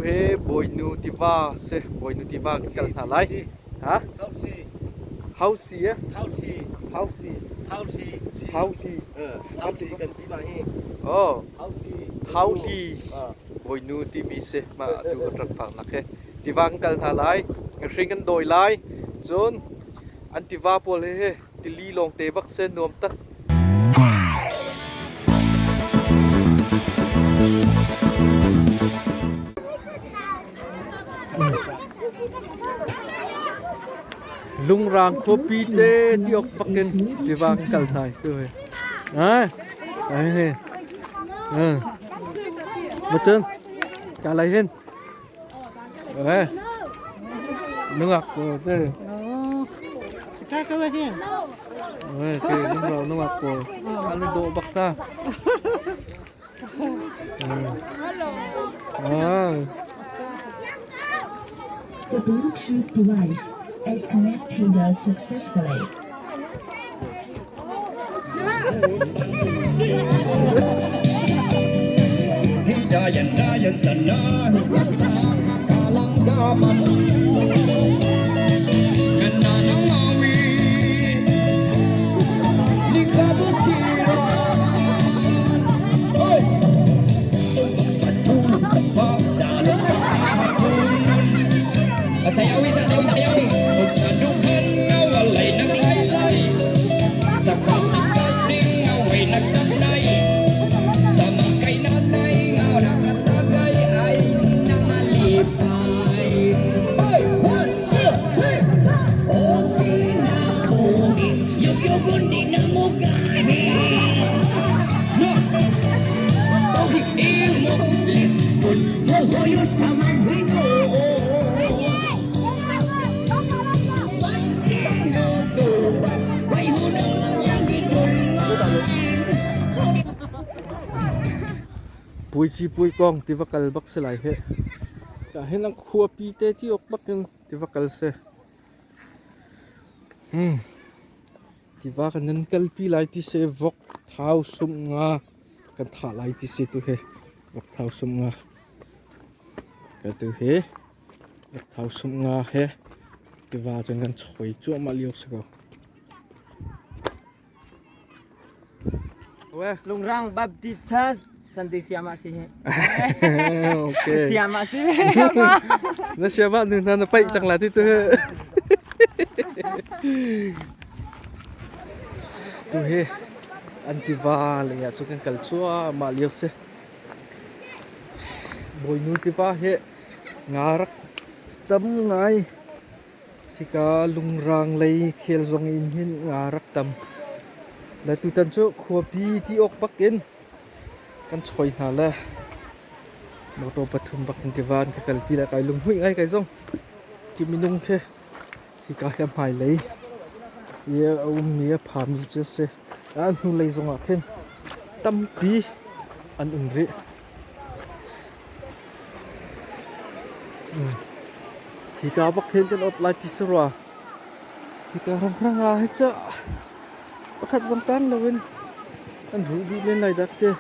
he Bawinu tiva si. Bawinu tiva kan kal hna lai. Ha? Hausi eh? Thausi. Hausi. Thausi. Thauti. Thausi kan ti ma hi. Oh. Thausi. Thauli. Bawinu timi si. Mah atu kan rak phak nak he. Tiva kan kal hna lai. Hring kan dawi lai. Cun an tiva pawl he he tili lawng te bak se nuam tak. Lungrang khuapi te ti awk bak in tiva kan kal hna tu hi. Ai, ai he. Ma cun ka lai hin. Eh. Nungak ko te. Sika ka ba hin. Eh, ke nungak nungak ko. An do bak ta. Ah. The Bluetooth device is connected successfully. Puici puikong tiva kal bak si lai hih. Tah hin an khuapi te ti awk bak in tiva kal si. Tiva kan nan kalpi lai ti si vok thau sum nga kan thah lai ti si tu hi. Vok thau sum nga. Ka tu hi vok thau sum nga he tiva cun kan choi cuahmah lio si ko. Lungrang Baptist Church Sunday siama si hi. Okay. Siama si. Na siama nu na na paih cang la ti tu. Tu hi an tiva lei ah cu kan kal cuahmah lio si. Bawinu tiva hi nga rak tam ngai. Hika lungrang lei khel zong in hin nga rak tam. Le tutan cu khuapi ti awk bak in kan choi hna le motor pathum bak in tiva an ka kalpi le kai lunghmuih ngai kai zong. Ti minung khi hika hi a hmailei i a ummi a phami cu a si. A hnulei zong ah khin tampi an um rih. Hika bak khin kan ot lai ti si rua. Hika ramhrang ah hi cu pakhat zong tan loin an ruh dih men lai dak ti.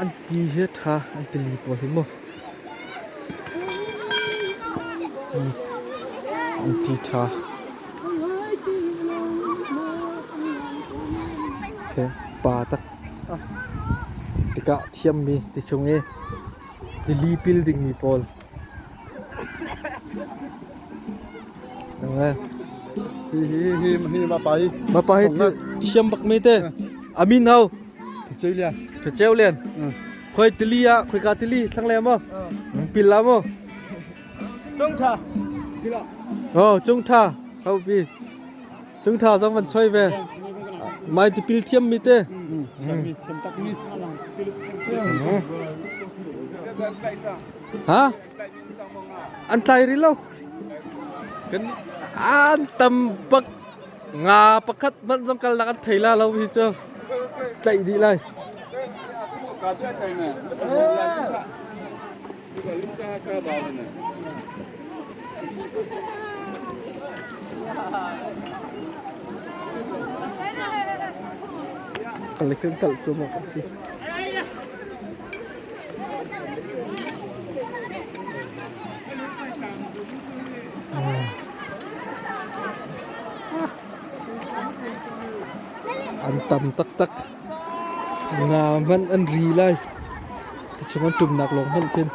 An ti hi a ṭha, an tili pawl hi mu. An ti ṭha. Okay, pa tak. Tikah thiammi ti chung i tili pil dingmi pawl. Hi hi hi hi ma pa hi. Ma pa hi thiam bak mi te. Amin hau. Thacheu lian. Thacheu lian. Khoi tili ah khoi ka tili thlang le mo. Pil la mo. Chung tha. Sila. Oh, chung tha. Hau pi. Cung ṭha zong van choi ve. Mai tipil thiam mi te. Ha? An tlai ri lo. Kan an tam bak nga pakhat hmanh zong kal nak an thei la lo hi cu. Tlaih dih lai. Kal khin kal cu maw kan ti. Tam taktak. Nga hmanh an ri lai. Tichung an ṭumnak lawng hmanh khin.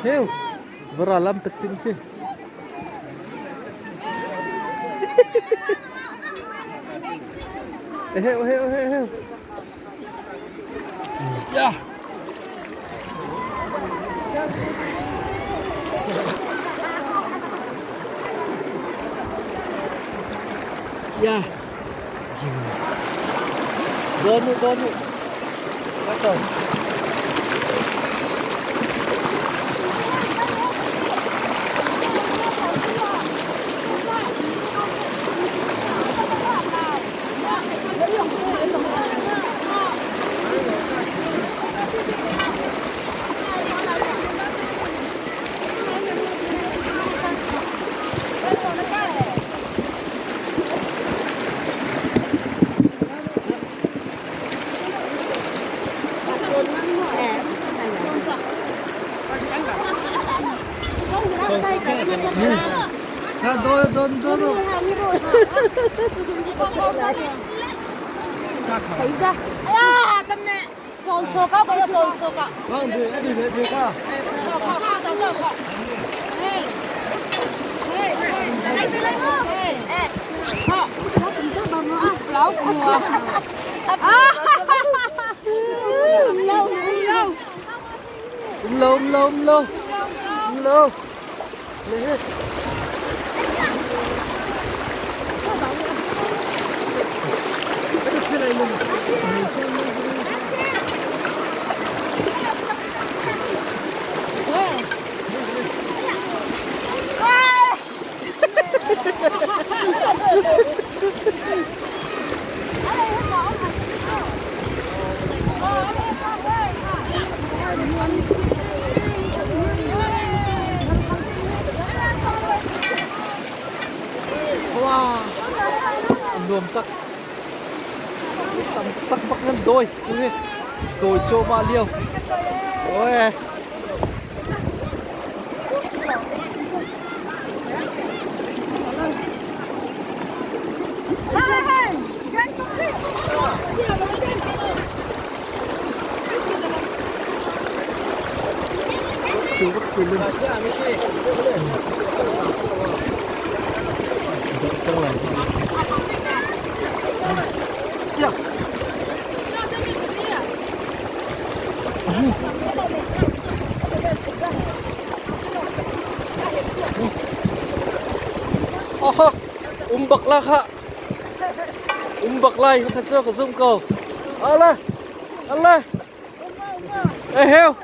Heu, vara lam petin khi. Heu, heu, heu, heu. Ya. Ya. Donu, donu. Kato. Ha, do, do, do, do. Um lo, um lo, um lo. Um lo. Le. Wow. Nuam tak. Tam tak bak nan doi. Doi cho ma liao. Ôi. Tu bak silin. Dok cang lai. Ya. Oh, um bak la kha. Um bak lai kha cho ka zum ko. Ala. Ala. Ê heo.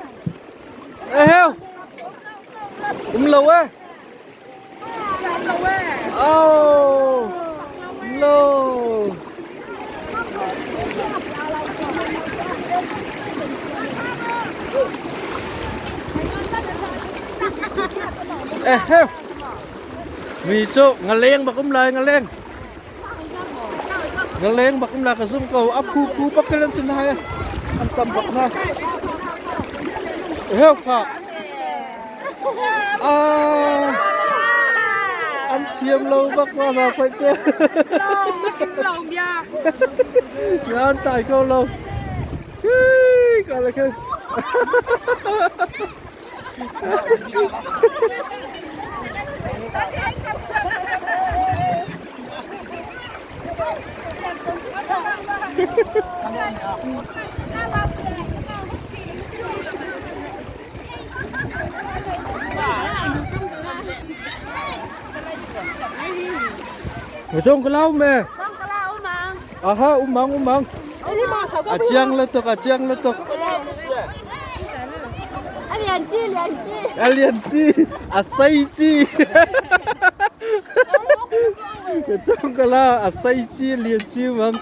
Ê heo. Um lo e. Oh. Um lo. Ê heo. Mi cu ngaleng bak um lai ngaleng. Ngaleng bak um lai ka zum ko. A phu phu bak ke lan sin hai. An tam bak na. Heo kha. Ah. An thiam lo bak ma na phai che. Yan tai ko lo. Ka le khe. Trong ka lau me. Aha, umang umang. A chiang le tuk, a chiang le tuk. A lian chi, a sai chi. Cái trong cái la a sai chi lian chi mang.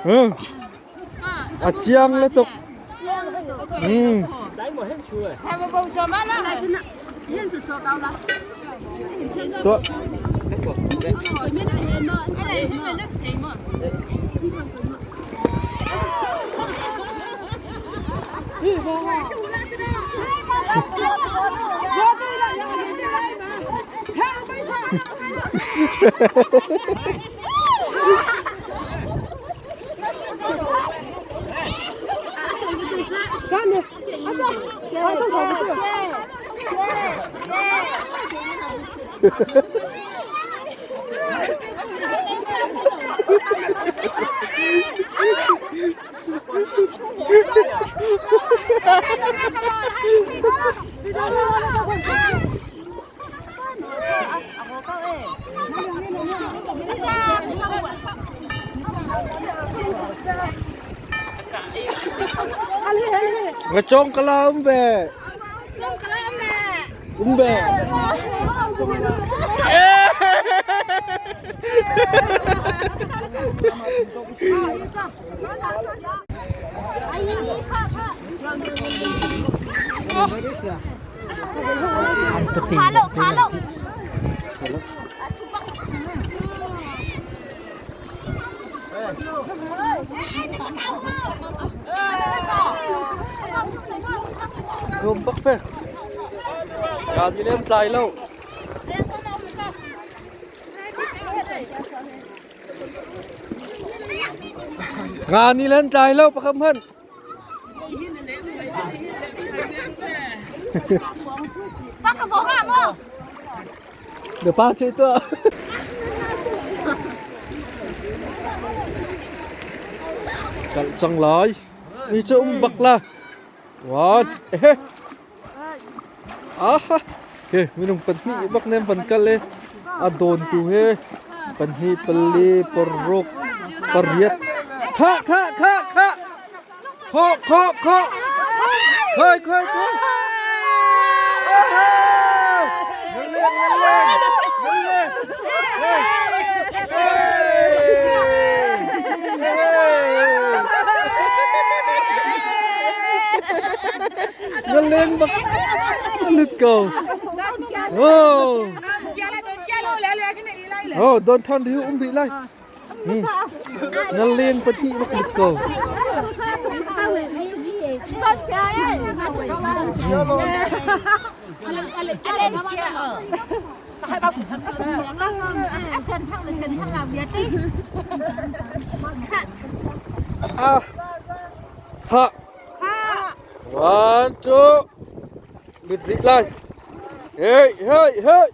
Ừ. A chiang le tuk. Ừ. Tuah. Ngacong kala um ve. Um ve. Nuam bak pe. Kaa mi lem tlai lo. Nga ni len tlai lo pakhat hmanh. Na pa che tuah. Kal cang lai. Mi cu um bak la. One. Eh. Aha. Okay, minung pahnih bak nem van kal e. A dawn tu he pahnih pali paruk pariat. Kha kha kha kha. Kho kho kho. Khoi khoi khoi. Ngan leng ngan leng. Ngan leng. Hey. Ngan leng bak. Lut ko. Oh. Oh, don than riu um rih lai. Ngaleng pahnih bak lut ko. Ah. Kha. One, two. Lut rih lai. Hey, hey, hey.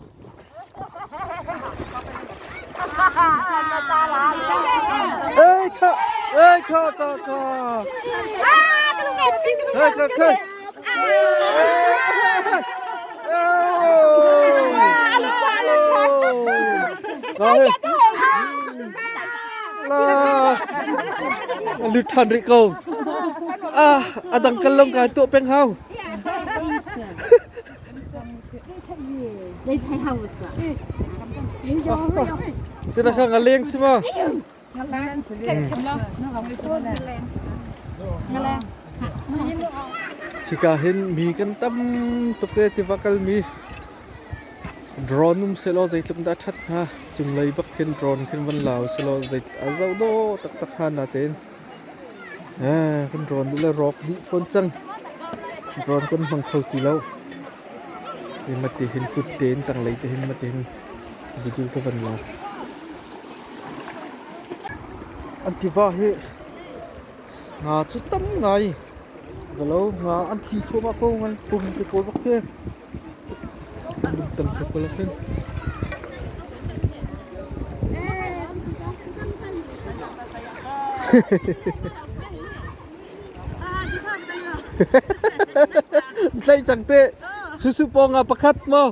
Ê kha, ê kha kha kha. Ê kha kha. Lut than rih ko. Ah, adang kal long kai tuah peng hau. Tina kha ngaleng si ma? Hika hin mi kan tam tuk e tiva kal mi drone um selaw zeitluk dah ṭhat hnga cunglei bak khin drone khin van lau selaw zei a zoh dawh taktak hnga natein kan drone le rawk dih fawn cang drone kan hmang kho ti lo mati hin kut tein tanglei te hin mati hin video ka van lak an tiva hi nga cu tam ngai valo nga an thi thluahmah ko ngan pum te pawl bak khi tam te pawl khin Tlaih cang te. Susu pawng ah pakhat maw?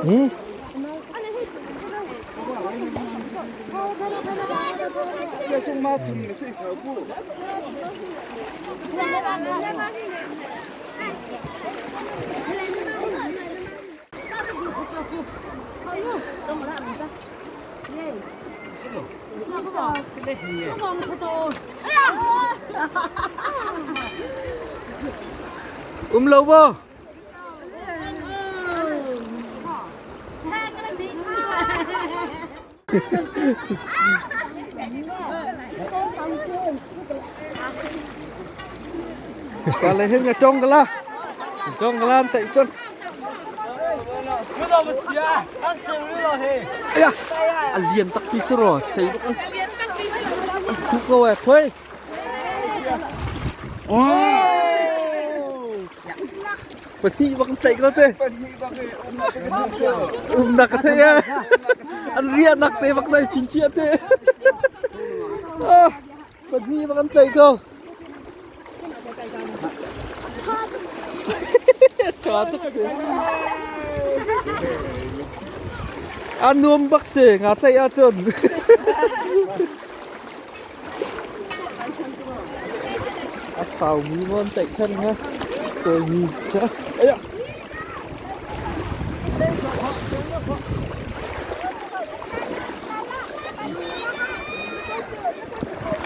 Hmm? Um lo maw? Ka le hin nga chong ka la. Chong ka la an cun. Aya, a lian tak pi suro sei bak. An khu ko ai khoi. Pahnih bak tlaih ko te. Umnak ka thei eh. An riahnak te bak nai chinchin te. Pahnih bak an tlaih ko. Tha tuk te. A nuam bak si nga tlaih ahcun. A saumi maw an tlaih ṭhan hnga? Tawimi kha. Aya!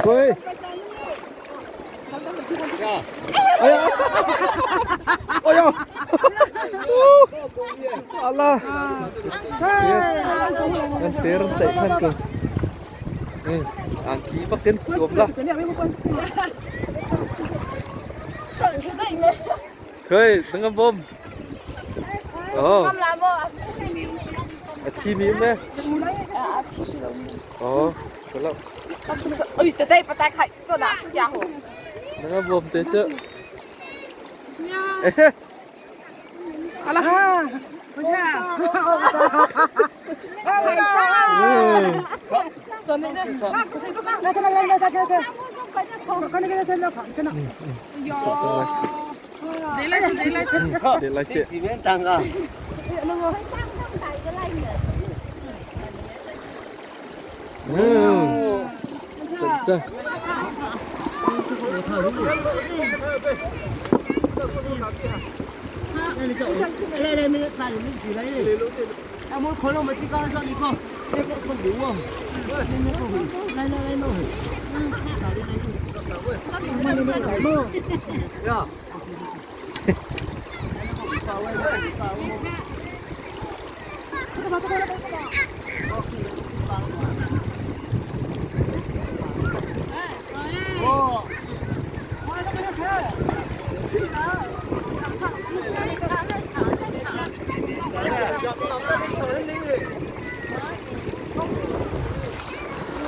Koi! Aya! Aya! Alah! Kan ser an tlaih ṭhan ko. Angki bak in tuam la. Khoi, nang bom. Oh. A thi mi um e. Oh, kalau. Oi, tete patai khai ko na su ya ho. Nang bom te che.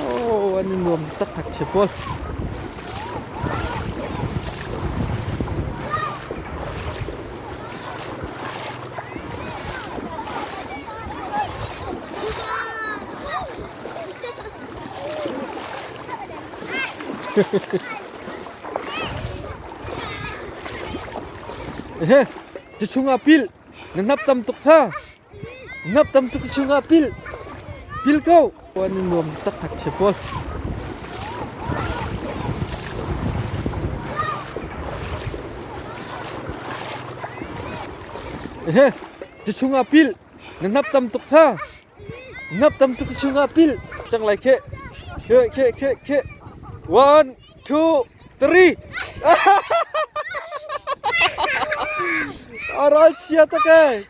Oh, an i nuam taktak si pawl. Ehe, ti chungah pil. Na hnap tam tuk kha. Hnap tam tuk chungah pil. Pil ko. An i nuam taktak si pawl. Ehe, ti chungah pil. Na hnap tam tuk kha. Hnap tam tuk chungah pil. Cang lai khe. Khe khe khe khe. One, two, three. A ral chia tak e.